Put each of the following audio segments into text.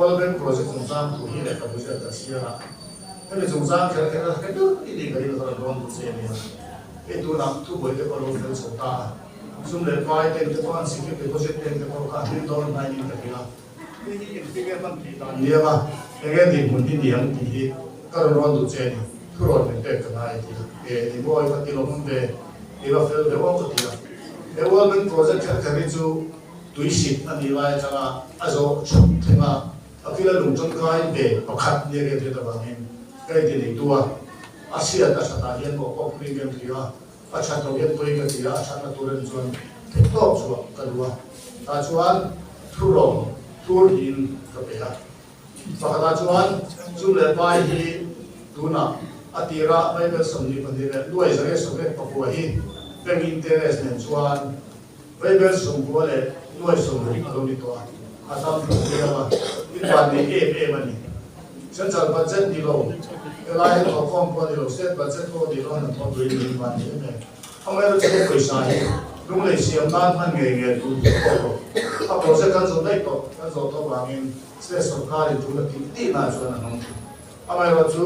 World Bank project chungchang thu hi lehkhabu ziak ka chhiar a, hemi chungchang kher kher a hre deuh i nih ka ring zawk dawn duh che nia. Hei tunah thubuai te pawh a lo fel chho ta a, sum leh pai ten te pawh an secure deposit ten te pawh kha hlim dawn hnai in ka hria. Hei hi engtin nge hman theih dan nia a, enge dinhmun hi niang tih hi ka rawn rawn duh che a ni, thurawn min pek ka ngai a ti a, e ni maw i va ti lawm ve, i va fel ve aw ka ti a. He World Bank project kher kher hi chu tui sik a nih lai atanga a zawh chhuk thleng a, a kila lung tangkai ve pakhat nia nge hriat avangin ka inti nei tu a, a hriat a thatah hian mawh pawh pui kan hria a, a that loh hian pui ka ti a, a thatna tur en chuan theihtawp chhuah ka duh a, tah chuan thurawng tur niin ka pe a. Pakhatah chuan chu leh pai hi tunah a tira Bible 22 leh nuai zariat sawmriat pakua hi bank interest nen chuan Bible 90 leh nuai 60 a lo ni tawh a, a tam thawk viau a, i van nei em em a ni. Central budget ni lo, helai hi thawhkhawm pawh ni lo, state budget pawh ni lo, han thawh duhin min van nei em em. Amaherawhchu chu pawisa hi lunglei siam nan hman ngei ngei tur tih pawh lo. A project kan zawh daih tawh, kan zawh tawh vangin state sorkar in tuna tih tih na chuan a hmang thin. Amaherawhchu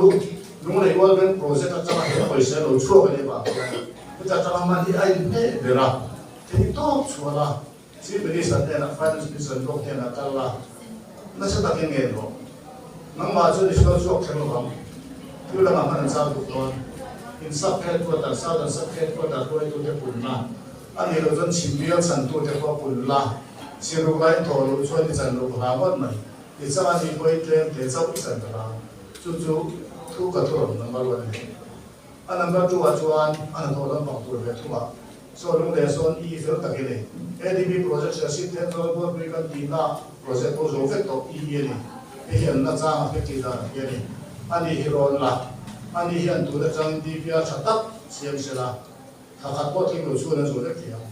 lunglei World Bank project atanga he pawisa lo chhuak a nih avang hian heta atanga hman hi a inhmeh ber a, thei tawp chhuah la, Chief Minister hnenah, Finance Minister bawk hnenah kal la, nasa takin ngen rawh. Nangmah chu ni sual chhuak thleng lovang. Thil dangah hman an chak duk dawn. In sub headquarter, Southern sub headquarter hruaitute punna a nih loh chuan chhim bial chhantute pawh pun la. Siruk lain thawh loh chuan i chan loh ka hlau ngawt mai. I chang a nih pawhin tlem te chauh i chan ka hlau. Chu chu thu ka thurawn number one a ni. A number two ah chuan a hnathawh lampang tur ve thungah Saw lung leh sawn i fel tak i nei. ADB project hria sip then chuan Buatpui kan tihna project pawh zo vek tawh i hi a ni. Hei hi an la chang a hre tih dan a hi a ni. A ni hi rawn la. A ni hian tun atangin DPR tha tak siam se la, thla khat pawh tling lo chhun an zo vek thei ang.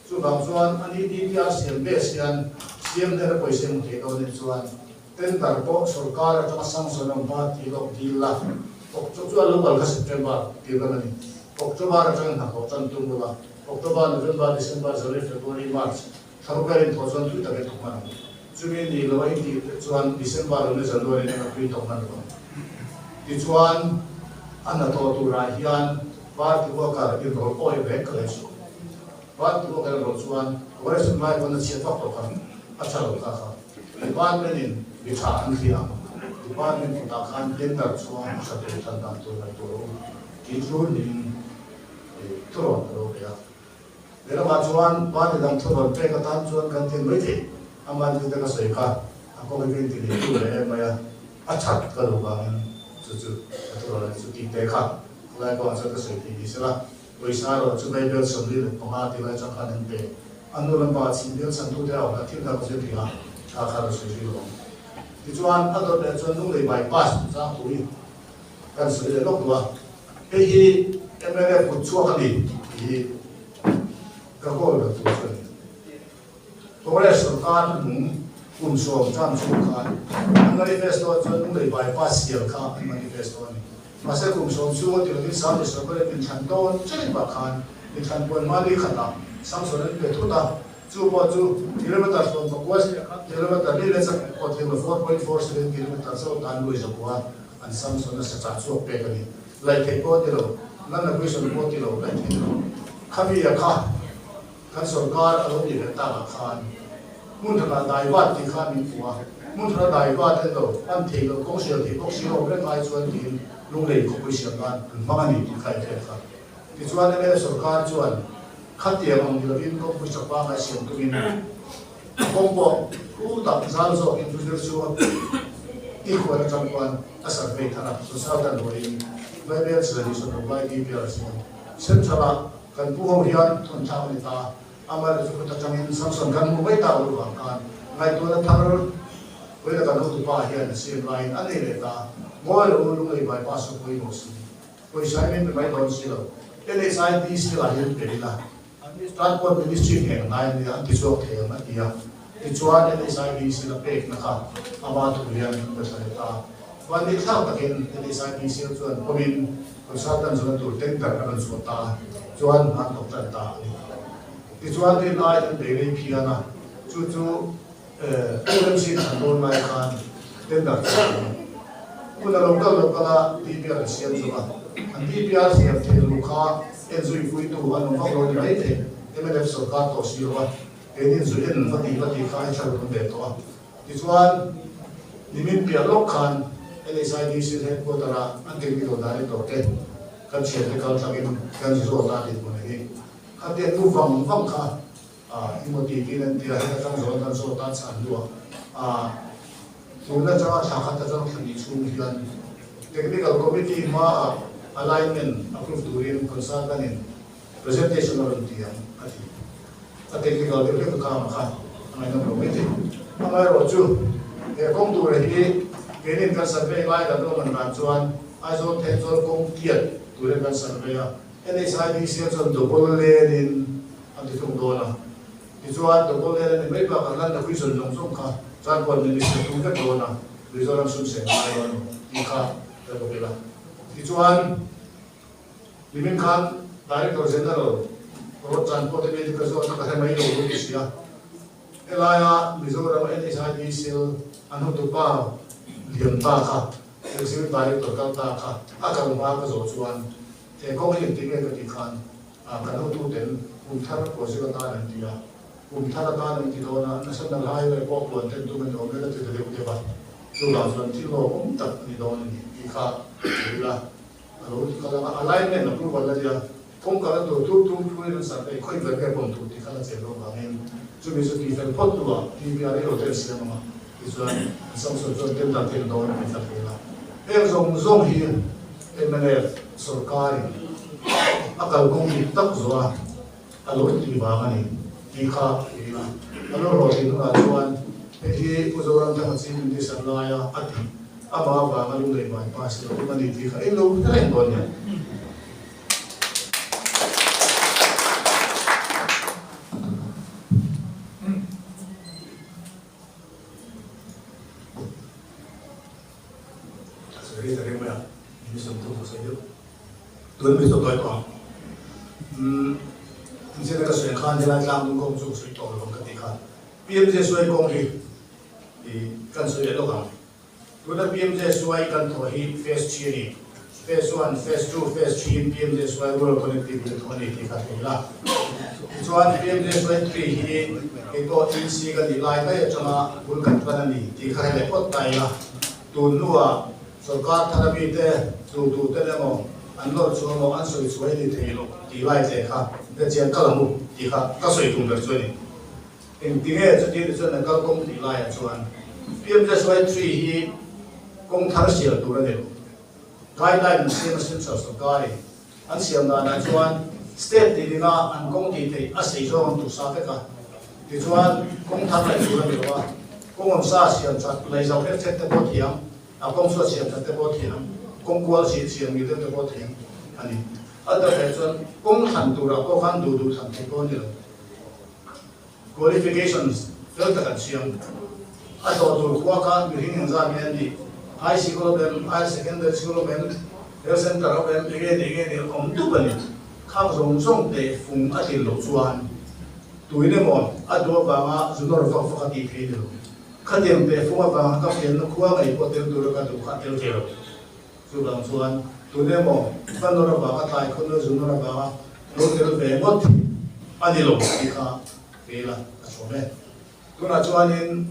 Chuvang chuan a ni DPR siam base hian siam hnen a pawisa hmu thei dawn em chuan tender pawh sorkar atanga sanction a awm hma tih lawk dil la. October chuan lo kal kha September tih ram a ni. October atangin hnathawh tan tum ula, October, November, December, January, February, March thla ruk aiin thawh chuan tui takin thawk hman ang. Chumi ni lo a intih chuan December lo leh January in a tui thawk hman lo ang. Tichuan a hnathawh turah hian party worker inrawlh awih reng ka lei suh. Party worker inrawlh chuan operation lai pawn a chhiat vak tawh kha a tha lo kha kha. Department in mi tha an hria ang. Department kutah khan tender chuan a tha tur than dan tur ngaihtuah lo. Tih chu niin thurawn ka lo pe a. Lehlamah chuan party dang thurawn pek atan chuan kan tin mai thei. Amah thil te ka sawi kha a kawng hi ka inti nei tu leh em mai a, a that ka duh vangin chu chu ka thurawn a ni chu tih te kha khawlai kawngah chuan ka sawi thei ni sela, pawisa erawh chu Bible 45 tih lai chuan khan an pe. A nu lampa chhimbial chhantute a awm a, thil dang zir thei a, kha kha ka sawi zui lo ang. Tichuan a dawt leh chuan Lunglei bypass chungchang thu hi Kan sawi leh lawk duh a, hei hi mla kut chhuak a ni tih hi ka call ber tur chu a ni. Congress sorkar hnuhnung kum 10 tan chhung khan an manifesto ah chuan Lunglei bypass sial kha an manifesto a ni. Mahse kum 10 chhunga ti lovin Sangli sorkar in inthlan dawn chiah pah khan inthlan puan hma ni khatah sanction an pe thut a, chu pawh chu kilometre 14 kilometre li leh chak pawh thleng lo 4.47 kilometre chauh tan lui zakua An Samson a sachah chhuak pek a ni. Laih theih pawh a ti lo, Land Acquisition pawh a ti lo, laih theih lo. Khami a kha kan sorkar a lo nih leh takah khan hmun khatah daivat tih kha min hmu a, hmun khatah daivat en lo, an theih loh kawng sial theih bawk si lo reng ai chuan tiin Lunglei khawpui siam nan an hmang a ni tih kha i hriat kha. Tichuan mla sorkar chuan khatiang ang ni lovin kawngpui chak pangngai siam tumin A kawng pawh thu tak zal zawkin thu zir chu i khuan atang chuan a survey thar a, consultant ruaiin Vaibel Chilani Sawrkar Vai DPR chuan Central ah kan pu ho hian thawn thlak a ni ta a, amaherawhchu chu kut atangin sanction kan hmuh mai tak loh vang khan ngaihtuahna thar Vawiina kan hotupa hian a siam laiin a nei leh ta, ngawi lo u Lunglei bypass chu pawimawh si, pawisa hi min pe mai dawn si lo, NHIDC lah hian pe ila. Transport Ministry nghek ngai a nia, an ti chhuak thei ang a ti a. Tichuan NHIDC la pekna kha ama thu hian an pe thla leh ta a. Vanneih thlak takin NHIDC chuan pawmin consultant zawhna tur tender a rawn chhuah ta a, chuan an thawk tan ta a ni. Tichuan rin ai an bei rei phian a, chu chu OMC thlan dawn lai khan. Tender theih a ni. Hun a lo kal lo kal a, DPR an siam zawk a, an DPR siam theih luh kha enzui puitu an awm vak lo ni mai thei. Mnf sorkar tawh si lo a, keinin zu en va tih va tih kha a inthla lut ve tawh a. Tichuan, nimin piah lawk khan NHIDC headquarter-a an technical director te kan thiante kal thlangin kan zu zawt a tih hmun hi khatia nu vang vang kha emaw tih tiin an ti a, heta tang zawn kan zawt a chhan hnuah tun atanga thla khat atang thla hnih chhung hian technical committee hmaah alignment approve turin consultant-in Presentation a rawn ti ang a ti. A technical deuh hlek a kang kha a ngaihnawm lo mai thei. Amaherawhchu, he kawng tur hi keinin kan survey lai kan ruahman dan chuan Aizawl Thenzawl kawng tiat turin kan survey a, NHIDC chuan double lane in an ti thung dawn a. Tichuan double lane a ni mai bakah land acquisition zawng zawng kha chuan huan minister tum vek dawn a, Mizoram sum seng ngai dawn lo tih kha ka bawk ila. Tichuan. Nimin khan Director General Road Transport te medical zawt a ka hre mai lo lut ti si a. Helaia Mizoram NHIV cell an hotupa lian ta kha, Executive Director kal ta kha a kal hma ka zawh chuan he kawng hi engtin nge ka tih khan kan hotuten kum thar project atan an ti a, kum thar atan an ti dawn a, National Highway pawh puan ten tum a ni awm e ka ti ta deuh deuh a, chuvang chuan thil hlawhawm tak a ni dawn a ni tih kha sawi ila. A lo ti kal ang a, alignment approval a nia, kawng kalna tur tur tum thuin an survey khawi ber nge pawm tur tih kha la chen loh vangin chumi chu tihfel phawt hnuah TPR erawh te an siam ang a, tichuan an sanction chuan tender te an dawn a ni ta thei la. Heng zawng zawng hi mnf sorkarin a kalkawng dik tak zawh a, a lo tih vang a ni tih kha thei la. A lo hlawhtlin hunah chuan hei hi Pu Zoramthanga Chief Minister laia a tih Amah avanga lunglei bypass lo awm a ni tih kha eng lo reng dawn nia. Sawi ta reng mai a, min sawm tu ka sawi deuh. Tun mi sawi tawi tawh ang. Umm, inchhir ka sawi khan helai tlang dung kawng chu ka sawi tawh lo ang ka tih khan PMJSY kawng hi i kan sawi leh lawk ang. Tuna PMJSY kan thawh hi Phase 3 a ni. Phase 1, Phase 2, Phase 3 in PMJSY Rural Connectivity thawh a ni tih ka thei la. Tichuan PMJSY 3 hi kei pawh EC ka nih lai daih atanga bul kan tan a ni tih kha hre leh phawt ta ila. Tun hnuah sorkar thar a mite tlu tur ten emaw an lawr chu emaw an sawi chhuah i ni thei lo tih lai che kha hrechian kal ang u tih kha ka sawi tum ber chu a ni. Engtinge chuti ni chuan an kal kawng tih laiah chuan PMJSY 3 hi kawng thar sial tur a ni lo. Guideline an siam a Central sorkarin an siam danah chuan state tinin a an kawng tih theih a sei zawng an tuhsa vek a. Tichuan kawng thar laih tur a ni lo a, kawng awmsa siam that lei zo hlek hlek te pawh thiam, a kawng chhuat siam that te pawh thiam, kawng kual zih siam ngil deuh te pawh thiam a ni. A dawt leh chuan kawng thlan turah pawh khan duh duh thlan theih pawh a ni lo. Qualifications fel tak an siam. A hlawh tur khua kha mihring engzat nge an nih? High sikul awm em? Higher secondary sikul awm em? Health center awm em? Enge ni enge ni awm dup a ni. Khang zawng zawng teh fung a tlin loh chuan tuin emaw a duh avanga zu nawr vak vak a tih thei ni lo. Khatiang teh fung avanga ka pianna khua ngei pawh tel tura ka duh kha a tel thei lo. Chuvang chuan tun emaw va nawr avanga tlai khaw zu nawr avanga lo tel ve ngawt hi a ni lo tih kha feel a chhawm e. Tunah chuanin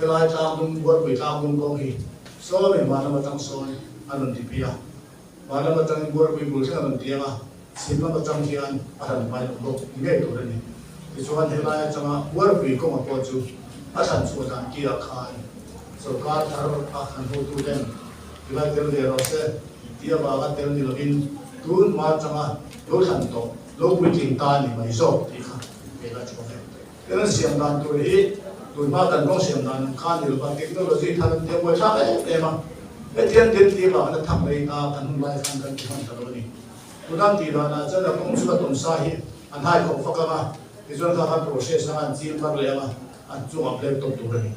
helai tlangdung, Buarpui tlangdung kawng hi sawmin van lam atang sawn a rawn ti pi a, van lam atangin Buarpui bul thleng a rawn tiang a, chhim lam atang hian a rawn hmai awm bawk ngei tur a ni. Tichuan helai atanga Buarpui kawnga pawh chu a thlan chhuah dan kiah khan Sorkar thar a han hotu ten tilai tel ve rawh se tih avanga tel ni lovin tun hma atanga lo thlan tawh lo puitling ta ni mai zawk tih kha kei la chhuak e. Kan siam dan tur hi tun hma kan rawng siam dan ang kha ni lova technology thar an tia buaithlak em em a, hetiang thil tih avangin a thak rei ta kan hun lai khan kan ti hman ta lo a ni. Tunang tih danah chuan a kawng chu a tawmsa hi an hai khawp vak ang a, tichuan kha khan process anga an chil thar leh ang a, An chungah blame tawp tur a ni.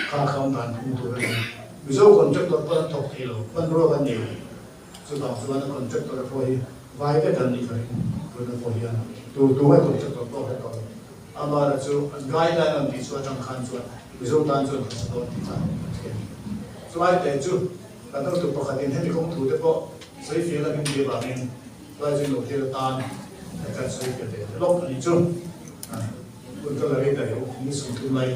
Kha kham dan phung tur a ni. Mizo contractor pawh an thawk thei lo, hmanrua kan nei lo. Chuvang chuan a contractor a pawh hi vai vek an nih ka ring. Tuna pawh hian tur tu nge contractor pawh hre tawh lo. Amaherawhchu an guideline an tih chu atang khan chuan Mizo tan chuan kan hre dawn tih kha a thei a ni. Chulai te chu kan hotu pakhatin hemi kawng thu te pawh sawi fiah la min tih avangin chulai chu lo thil atan kan sawi fiah ve ta lawk a nih chu. Hun ka la rei ta reuh, ni 30 lai.